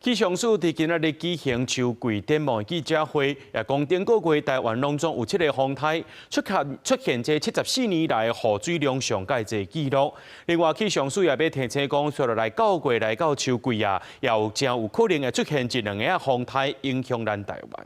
氣象署佇今仔日舉行秋季展望記者會，也講頂個月台灣攏總有七个風颱出現這74年來雨水量上蓋濟紀錄。另外，氣象署也欲提醒講，接落來9月來到秋季啊，也有誠有可能會出現一兩个風颱影響咱台灣。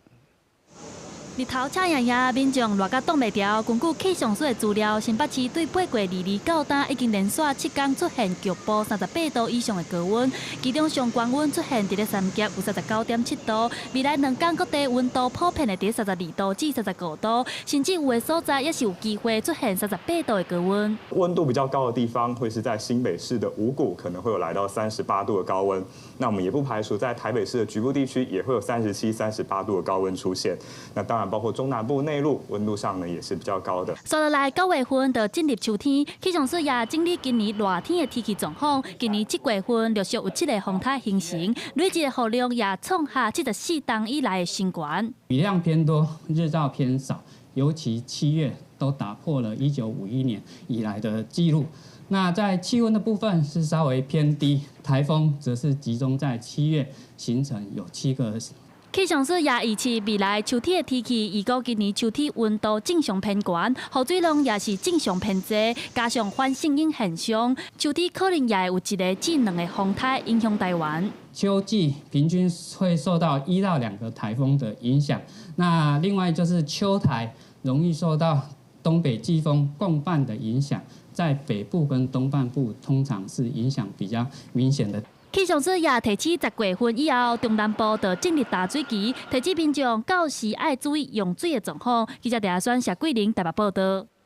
日頭赤炎炎，民眾熱甲擋袂牢。根據氣象署的資料，新北市對8月22到今已經連續7天出現局部38度以上的高溫，其中上高溫出現佇咧三峽有39.7度。未來2天各地溫度普遍會佇32度至35度，甚至有的所在也是有機會出現38度的高溫。溫度比較高的地方會是在新北市的五股，可能會有來到38度的高溫。那我們也不排除在台北市的局部地區也會有37、38度的高溫出現。那當然，包括中南部內陸溫度上呢，也是比較高的。接落來9月份就進入秋天，氣象署也整理今年熱天的天氣狀況。今年7月份陸續有七个風颱形成，累計的雨量也創下74冬以來的新高。雨量偏多，日照偏少，尤其7月都打破了1951年以來的紀錄。那在氣溫的部分是稍微偏低，颱風則是集中在七月形成有七個。氣象署也預測未來秋天的天氣，預估今年秋天溫度正常偏懸，雨水量也是正常偏濟，加上反聖嬰現象，秋天可能也會有一個至兩个風颱影響台灣。秋季平均會受到1到2個颱風的影響，那另外就是秋台容易受到東北季風共伴的影響，在北部跟東半部通常是影響比較明顯的。氣象署也提醒，10月份以後，中南部就進入大水期，提醒民眾到時愛注意用水的狀況。記者鄭阿選、謝桂玲台北報道。